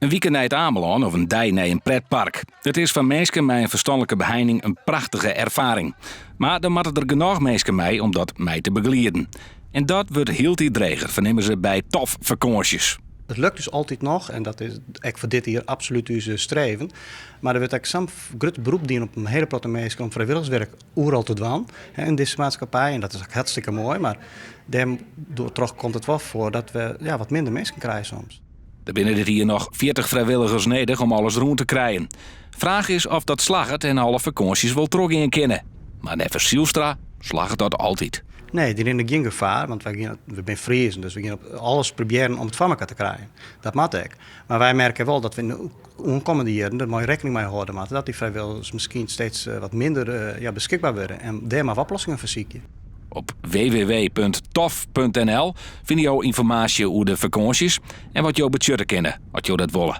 In wike nei it Amelân of in dei nei in pretpark. It is foar minsken mei in ferstanlike beheining in prachtige erfaring. Mar dan moatte der genôch minsken mei om dat mei te begelieden. En dat wurdt hieltyd dreger, fernimme se by Tof Fakânsjes. It lukt ús altyd noch en dat is ek foar dit jier absolút ús streven. Mar der wurdt ek sa'n grut berop dien op in hiele protte minsken om frijwilligerswurk oeral te dwaan yn dizze maatskippij. En dat is ek hartstikke moai, mar dêrtroch komt it wol foar dat we ja, wat minder minsken krije soms. Der binne dit jier noch 40 frijwilligers nedich om alles rûn te krijen. Fraach is oft dat slagget en alle fakânsjes wol trochgean kinne. Mar neffens Zylstra slagget dat altyd. Nee, dy rinne gjin gefaar, want wy gean, we binne Friezen, dus we gean op alles probearjen om it foar elkoar te krijen. Dat moat ek. Mar wy merke wol dat we yn de oankommende jierren der mei rekkening mei hâlde moatte dat dy frijwilligers miskien steeds wat minder ja, beskikber wurde en dêr mar oplossingen foar sykje. Op www.tof.nl fine jo ynformaasje oer de fakânsjes en wat jo betsjutte kinne as jo dat wolle.